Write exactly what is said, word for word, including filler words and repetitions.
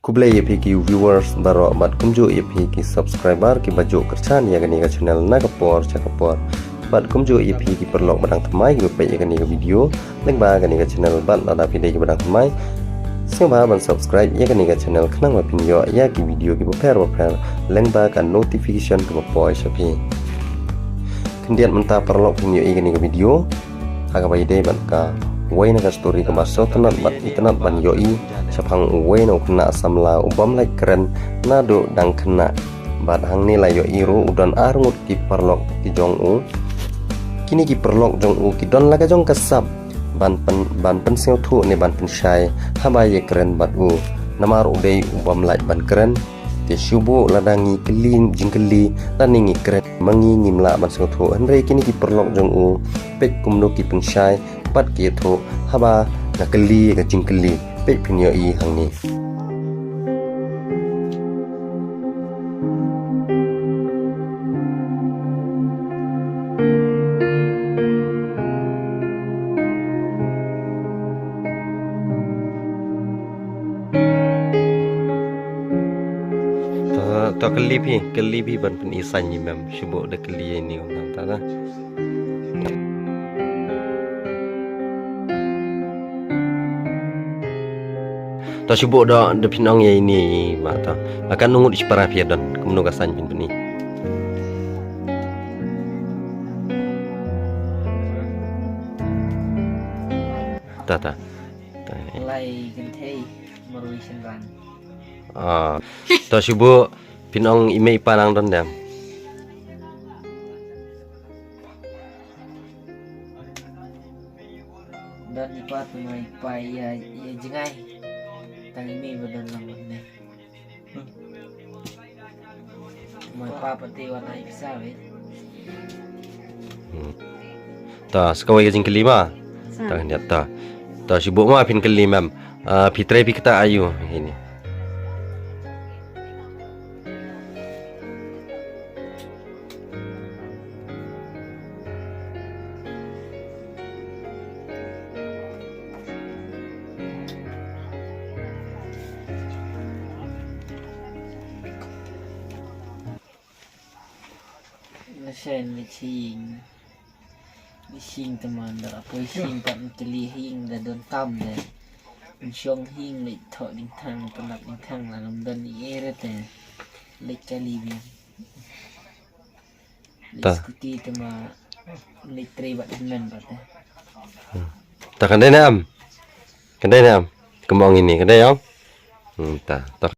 Khublei ïa phi ki viewers baroh bad kumjuh ïa phi ki subscriber kiba ju kyrshan ïa kane ka channel na ka por sha ka por. Bad kumjuh ïa phi ki paralok ba dang thymmai kiba peit ïa kane ka video lyngba kane ka channel, bad lada phi dei kiba dang thymmai, sngewbha ban subscribe ïa kane ka channel khnang ba phin ïoh ïa ki video kiba pher ba pher lyngba ka notification kaba poi sha phi. Khyndiat mynta paralok phin ïohi ïa kane ka video ha kaba ïadei bad kawei na ka story kaba sngewtynnat bad itynnat ban ïohi shaphang uwei na u khynnah samla u bym lait kren naduh dang khynnah. Bad hangne la ïohi ruh u don ar ngut ki paralok ki jong u. Kine ki paralok jong u ki don la ka jong ka sap ban pyn, ban pynsngewthuh ne ban pynshai haba ïakren bad u. Namar u dei u bym lait ban kren. Te shu buh lada ngi kylli jingkylli lane ngi kren ma ngi ngim lah ban sngewthuh. Hynrei kine ki paralok jong u, peit kumno ki pynshai bad ki ïathuh haba nga kylli ka jingkylli. Peit phin ïohi hangne. To, to kylli phi, kylli phi ban pyni sain ïa i mem, shu buh da kylli ïa ine kumta ta. To shu buh da, da phin ong ïa ine ma to. Akan ngut shipara phi don, kumno ka sain phin pyni. Ta ta. Ta. Lai kynthei marwei shynrang. Ah. To shu buh phin ong i mei i pa nang don dem. Don i pa, tang i pa ïa, ïa jngai. Tang i mei ba don lang ne. Mo i pa pat te wan ai pisa wei. Hmm. Ta, sa kawei ka jingkylli ma. Sa. Ta, khyndiat ta. Ta, shu buh ma phin kylli mem. Ah, phi trei phi ktah aïu ine. Nga shen leit sha ïing. Leit sha ïing te man da la poi sha ïing pat, ngi kylli ha ïing da don kam de. Ngi shong ha ïing leit thoh dingthang, pynlap dingthang, la ngam don ei ei re te. Leit kali biang. Leit ta. Scooty te ma leit trei bad hynmen pat te. Hmm. Ta kan dei ne em? Kan dei ne em? Kumba ong ine, kan dei ong? Hmm, ta, ta.